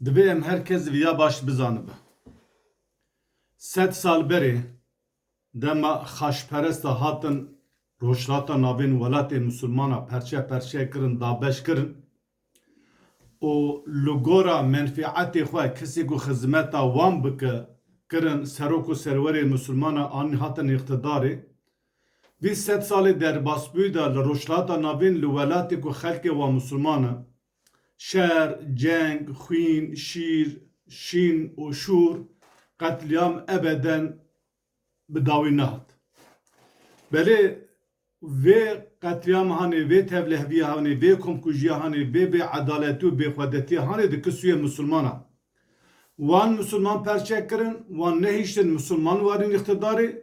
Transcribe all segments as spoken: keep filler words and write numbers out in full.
Divê em her kes viya baş bizanibe. Sed sal berê dema xaçperesta hatin Rojhilata Navîn welatê misilmana perçe perçe kirin, dabeş kirin û li gora menfîetê xwe kesê ku xizmeta wan bike kirin serok û serwerê misilmana anî hatin îqtidarê. Vî sed salê derbasbûyî de li Rojhilata Navîn li welatê ku xelkê wan misilman e, şer, ceng, xwîn, şîr, şîn û şûr, qetlîam ebeden bi dawî nehat. Belê vê qetlîam hanê, vê tevlihevîya hanê, vê komkujiya hanê, vê bêedaletî û bêxwedetiya hanê dike sûyê misilmana. Wan misilman perçe kirin, wan nehiştin misilman werin îqtidarê.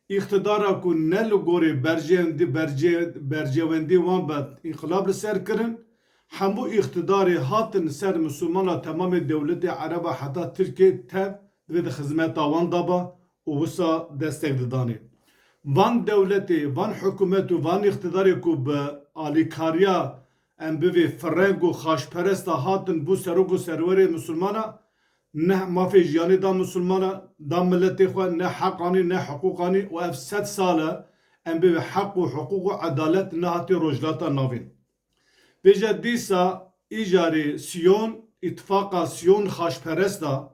Îqtidara ku ne li gorê berjewendî, berce-, bercewendî wan be înqilab li ser kirin. Hemû îqtidarê hatin ser misilmana temamê dewletê Ereba heta Tirkiyê tev divê di xizmeta wan de ba û wisa destek didanê. Van dewletê, van hikûmet û van îqtidarê ku bi alîkariya em bivê fireng û xaçperesta hatin bû serok û serwerê misilmana, ne mafê jiyanê da misilmana, da miletê xwe, ne heq anî, ne hiqûq anî û ev sed sal e em bivê heq û hiqûq û edalet nehatiye Rojhilata Navîn. Vêca dîsa îcarê Siyon, îtifaqa Siyon xaçperesta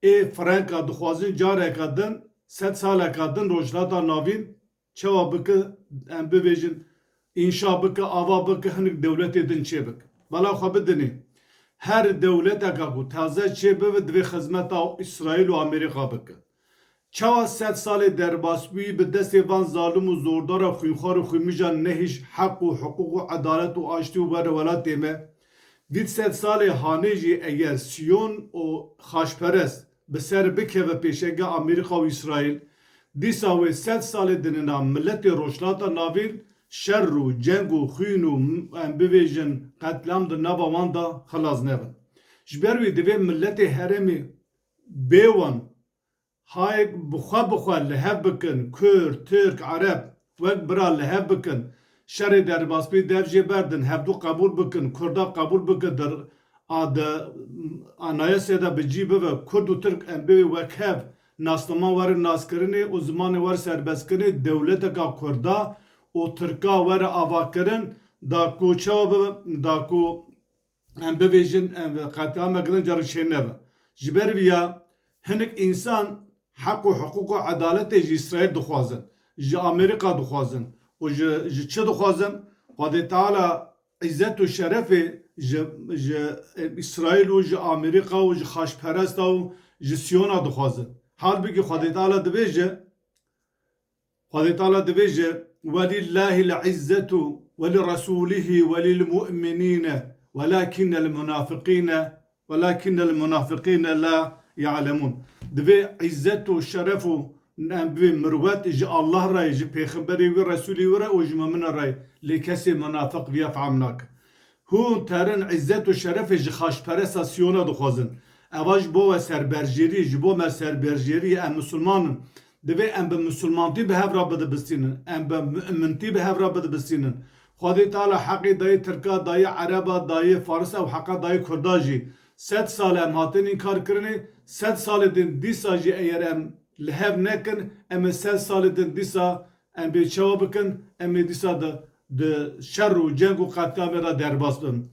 ê firenka dixwazin careka din, sed saleka din Rojhilata Navîn çawa bike, em bibêjin, înşa bike, ava bike, hinek dewletê din çê bike. Bala xwe bidinê. Her dewleteka ku taze çê bibe divê xizmeta Îsraîl û Amerîka bike. Çawa sed salê derbasbûyî bi destê van zalim û zordara xwînxwar û xwînmijan nehîş heq û hiqûq û edalet û aştî û were welatê me? Vî sed salê hanê jî eger Siyon û xaçperest bi ser bikeve pêşenge Amerîka û Îsraîl, dîsa wê sed salê dinêna miletê Rojhilata Navîn şer û ceng û xwîn û, em bivêjin, qetlam di nava wan de xilas nebin. Ji ber wî divê miletê herêmê bê wan, hayek bi xwe bi xwe li hev bikin, Kurd, Tirk, Ereb, wek bira li hev bikin, şerê derbasbûyî dev jê berdin, hevdû qebûl bikin, Kurda qebûl bikin, di, a, di anayasê de bi cî bibe, Kurd û Tirk em bê wek hev nasnaman werin naskirinê û zimanê wer serbestkirinê, dewleteka Kurda û Tirka were avakirin, da ku çawa bibe, da ku em bibêjin, em qetliamek din carik çê nebe. Ji ber vî ya hinek însan heq û hiqûq û edaletê ji Îsraîl dixwazin, ji Amerîka dixwazin û ji, ji çi dixwazin? Xwedê Teala îzzet û şerefê ji, ji Îsraîl û ji Amerîka û ji xaçperesta û ji Siyona dixwazin. Halbikî Xwedê Teala dibêje, Xwedê Teala dibêje, "Welillahil izzetu ve li resulihi ve lil mu'minine velakinnel munafiqine, velakinnel munafiqine la ya'lemun." Divê îzzet û şeref û em bivê mirwet ji Allah re, ji pêxemberê wî, Resulî wî re û ji mumine re, lê kesê munafiq viya fehm nake. Hûn terin îzzet û şerefê ji xaçperesta Siyona dixwazin. Eva ji bo we serberjêrî, ji bo me serberjêrî, em misilman in. Divê em bi misilmantî bi hev re bidibistînin. Em bi mumintî bi hev re bidibistînin. Xwedê Teala heqê dayê Tirka, dayê Ereba, dayê Farisa û heqa dayê Kurda jî. Sed sal em hatin înkar kirinê, sed salê din dîsa jî eger em li hev nekin, em ê sed salê din dîsa em bê çawa bikin, em ê dîsa di, di şer û ceng û qetliamê re derbas bin.